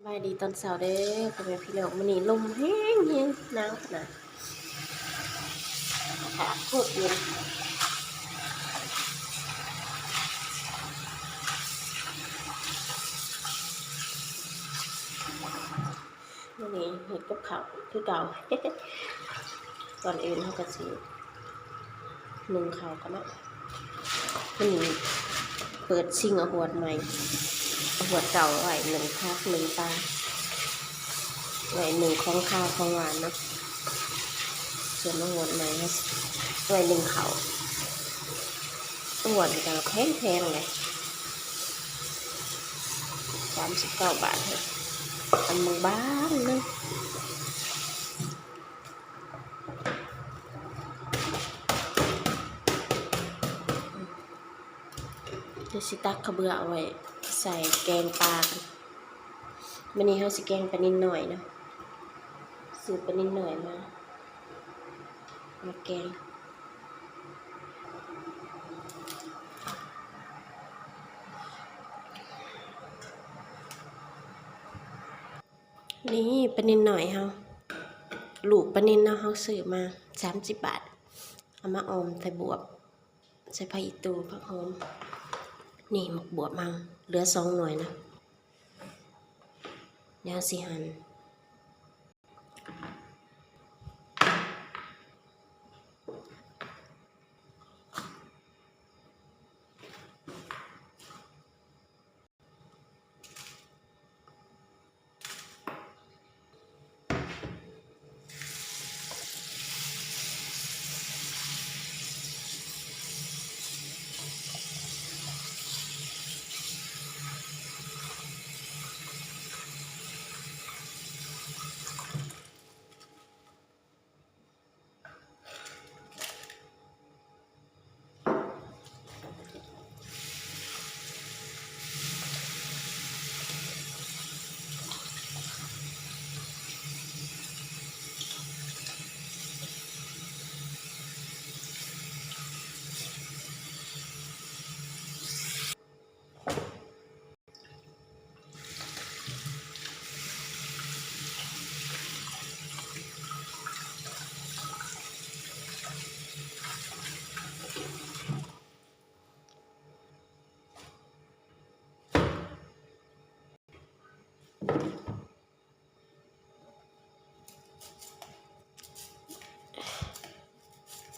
ສະບາຍດີຕອນເຊົ້າເດີພໍ່ແມ່ພີ່ນ້ອງ. ມື້ນີ້ລົມແຮງໆ ໜາວຂະໜາດ ອາກາດໂຄດເຢັນ. ມື້ນີ້ເຮັດກັບເຂົ້າຄືເກົ່າ. ກ່ອນອື່ນເຮົາກໍຊິໜຶ້ງເຂົ້າກ່ອນເນາະ. ມື້ນີ້ເປີດຊິງເອົາຫວດໃໝ່, ເອົາຫວດເກົ່າໄວ້ໜຶ້ງຜັກໜຶ້ງປາ ໄວ້ໜຶ້ງຂອງຄາວຂອງຫວານເນາະ. ສ່ວນເອົາຫວດໃໝ່ເຮົາໄວ້ໜຶ້ງເຂົ້າ. ຫວດນີ້ກໍແພງໆ ເລີຍ ສາມສິບເກົ້າບາດ ອັນບາງໆ ໜຶ່ງ. ດຽວຊິຕັກເຂົ້າເບືອເອົາໄວ້ໃສ່ແກງປາກັນ. ມື້ນີ້ເຮົາຊິແກງປານິນນ້ອຍເນາະ, ຊື້ປານິນນ້ອຍມາ ມາແກງ. ນີ້ປານິນນ້ອຍເຮົາ, ລູກປານິນເນາະ, ເຮົາຊື້ມາສາມສິບບາດ, ເອົາມາອ່ອມໃສ່ບວບ, ໃສ່ຜັກອີ່ຕູ່, ຜັກຫອມ. ນີ້ໝາກບວບເຮົາເຫຼືອສອງໜ່ວຍນະ, ດຽວເຮົາຊິຫັ່ນ.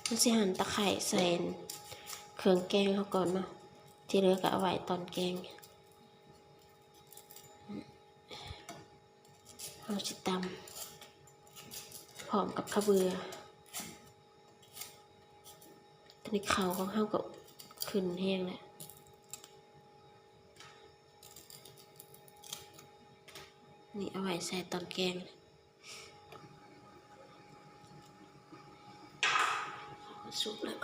ເຮົາຊິຫັ່ນຕະໄຄຮ້ໃສ່ເຄື່ອງແກງເຮົາກ່ອນເນາະ, ທີ່ເຫຼືອກໍເອົາໄວ້ຕອນແກງ. ເຮົາຊິຕຳພ້ອມກັບເຂົ້າເບືອ. ຕອນນີ້ເຂົ້າຂອງເຮົາກໍຂຶ້ນແຮງແລ້ວ. ນີ້ເອົາໄວ້ໃສ່ຕອນແກງ. ສຸກແລ້ວ.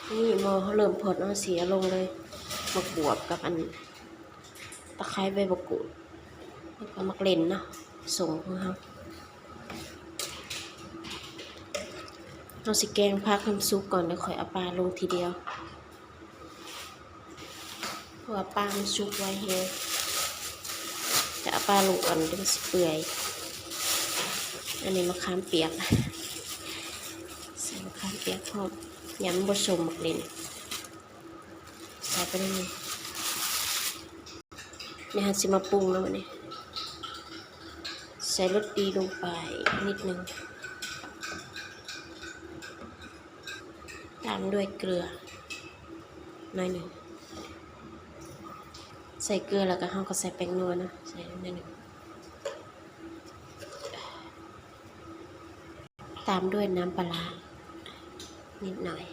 ນີ້ໝໍ້ເຮົາເລີ່ມພອດເນາະ ເຮົາຊິເອົາລົງເລີຍ ໝາກບວບກັບອັນຕະໄຄ ໃບບັກກູດ ແລ້ວກໍໝາກເລັ່ນເນາະ ສົ້ມຂອງເຮົາ. ເຮົາຊິແກງຜັກໃຫ້ມັນສຸກກ່ອນ ແລ້ວຄ່ອຍເອົາປາລົງທີດຽວ. ເພາະວ່າປາມັນສຸກໄວແຮງ ຈະເອົາປາລົງກ່ອນ ດຽວມັນຊິເປື່ອຍ. ອັນນີ້ມະຂາມປຽກ ໃສ່ມະຂາມປຽກພ້ອມ ຢ້ານມັນບໍ່ສົ້ມໝາກເລັ່ນ ໃສ່ໄປເລີຍ. ດຽວເຮົາຊິມາປຸງເນາະບັດນີ້ ໃສ່ລົດດີລົງໄປນິດໜຶ່ງ ຕາມດ້ວຍເກືອໜ້ອຍໜຶ່ງ. ໃສ່ເກືອແລ້ວກໍ ເຮົາກໍໃສ່ແປ້ງນົວເນາະ ໃສ່ໜ້ອຍໜຶ່ງ ຕາມດ້ວຍນ້ຳປາຮ້ານິດໜ້ອຍ.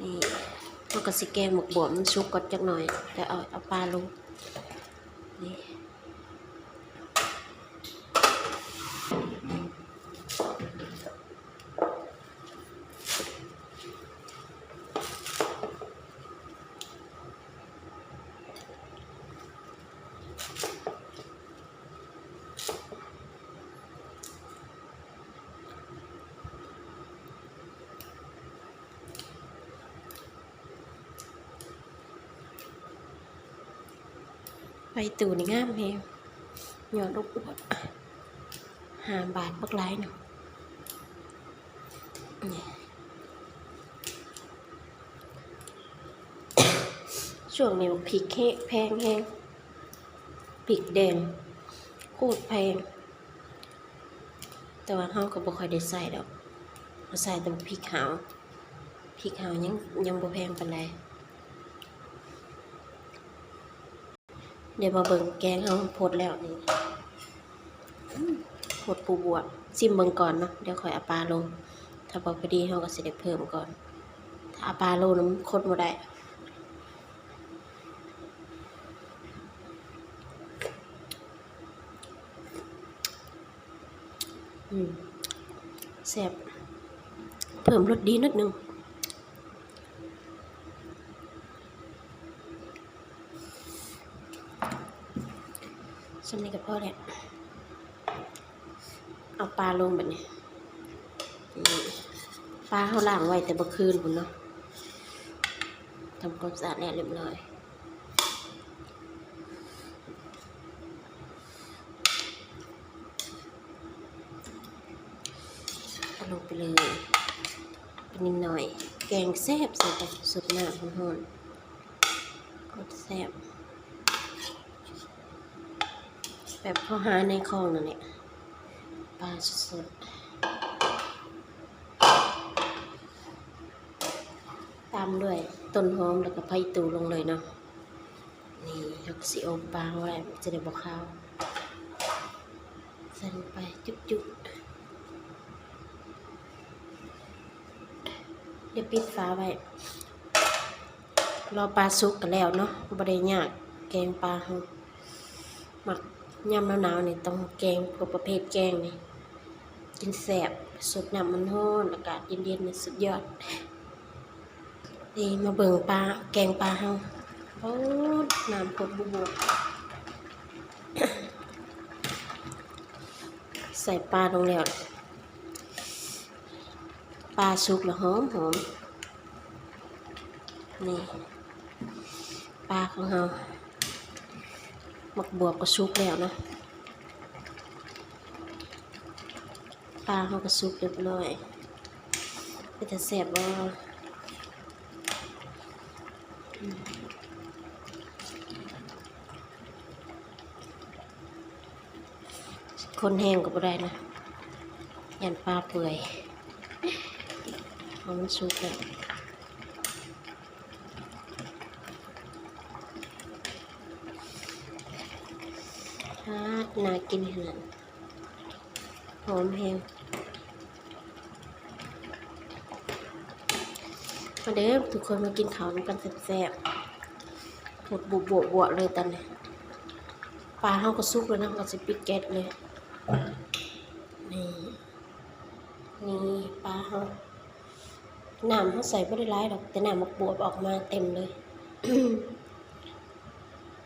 ນີ້ ເຮົາກໍຊິແກງໝາກບວບມັນສຸກກ່ອນຈັກໜ້ອຍ ແລ້ວເອົາ ເອົາປາລົງ ນີ້. ໃບຕູ່ນີ້ງາມແຮງ ຍອດອວບໆ ຫ້າບາດບັກຫຼາຍໜຶ່ງ. ນີ້ ຊ່ວງນີ້ບັກພິກແພງແຮງ ພິກແດງໂຄດແພງ ແຕ່ວ່າເຮົາກໍບໍ່ຄ່ອຍໄດ້ໃສ່ດອກ ເຮົາໃສ່ແຕ່ພິກຂາວ ພິກຂາວຍັງ ຍັງບໍ່ແພງປານໃດ. ດຽວມາເບິ່ງແກງເຮົາຟົດແລ້ວນີ້ ຟົດບວບໆ ຊິມເບິ່ງກ່ອນເນາະ ດຽວຄ່ອຍເອົາປາລົງ ຖ້າບໍ່ພໍດີເຮົາກໍຊິໄດ້ເພີ່ມກ່ອນ ຖ້າເອົາປາລົງນຳຄົນບໍ່ໄດ້. ອືມ ແຊບ ເພີ່ມລົດດີໜ້ອຍໜຶ່ງ. ສ່ຳນີ້ກໍພໍແລ້ວ ເອົາປາລົງບັດນີ້. ນີ້ ປາເຮົາລ້າງໄວ້ແຕ່ເມື່ອຄືນພຸ້ນເນາະ ທຳຄວາມສະອາດແລ້ວຮຽບຮ້ອຍ. ເອົາລົງໄປເລີຍ ເປັນນິດໜ້ອຍ ແກງແຊບ ໃສ່ກັບສົດນ້ຳຮ້ອນໆ ໂຄດແຊບ ແບບເຮົາຫາໃນຄອງນັ້ນແຫຼະ ປາສົດໆ. ຕາມດ້ວຍຕົ້ນຫອມ ແລ້ວກໍຜັກອີ່ຕູລົງເລີຍເນາະ. ນີ້ ເຮົາກໍຊິອົບປາເຮົາໄວ້ ມັນຈະໄດ້ບໍ່ຄາວ ໃສ່ລົງໄປຈຸກໆ ດຽວປິດຝາໄວ້ ລໍປາສຸກກໍແລ້ວເນາະ ບໍ່ໄດ້ຍາກ ແກງປາເຮົາ. ມັກຍາມໜາວໆນີ້ຕ້ອງແກງ ພວກປະເພດແກງນີ້ກິນແຊບ ສົດນ້ຳຮ້ອນໆ ອາກາດເຢັນໆນີ້ສຸດຍອດ. ນີ້ມາເບິ່ງປາ ແກງປາເຮົາ ໂອ້ ນ້ຳຟົດບວບໆ ໃສ່ປາລົງແລ້ວ ປາສຸກແລ້ວຫອມໆ. ນີ້ ປາຂອງເຮົາ ໝາກບວບກໍສຸກແລ້ວເນາະ ປາເຮົາກໍສຸກຮຽບຮ້ອຍ. ເປັນຕາແຊບບໍ່? ອືມ ຄົນແຮງກໍບໍ່ໄດ້ນະ ຢ້ານປາເປື່ອຍ ເພາະມັນສຸກແລ້ວ. ອາ ໜ້າກິນຂະໜາດ ຫອມແຮງ. ມາເດີທຸກຄົນ ມາກິນເຂົ້ານຳກັນແຊບໆ ໝົດບວບໆເລີຍຕອນນີ້. ປາເຮົາກໍສຸກແລ້ວນະ ເຮົາກໍຊິປິດແກັສເລີຍ. ນີ້ ນີ້ປາເຮົາ ນ້ຳເຮົາໃສ່ບໍ່ໄດ້ຫຼາຍດອກ ແຕ່ນ້ຳໝາກບວບອອກມາເຕັມເລີຍ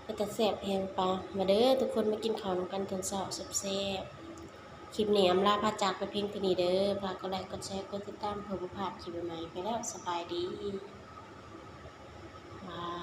ເປັນຕາແຊບແຮງປາ. ມາເດີທຸກຄົນ ມາກິນເຂົ້ານຳກັນຕອນເຊົ້າແຊບໆ. ຄລິບນີ້ອຳລາພາຈາກໄປພຽງເທົ່ານີ້ເດີ. ຝາກກົດໄລ ກົດແຊ ກົດຕິດຕາມ ເພື່ອບໍ່ພາດຄລິບໃໝ່ໆ. ໄປແລ້ວ ສະບາຍດີ. ບາຍ.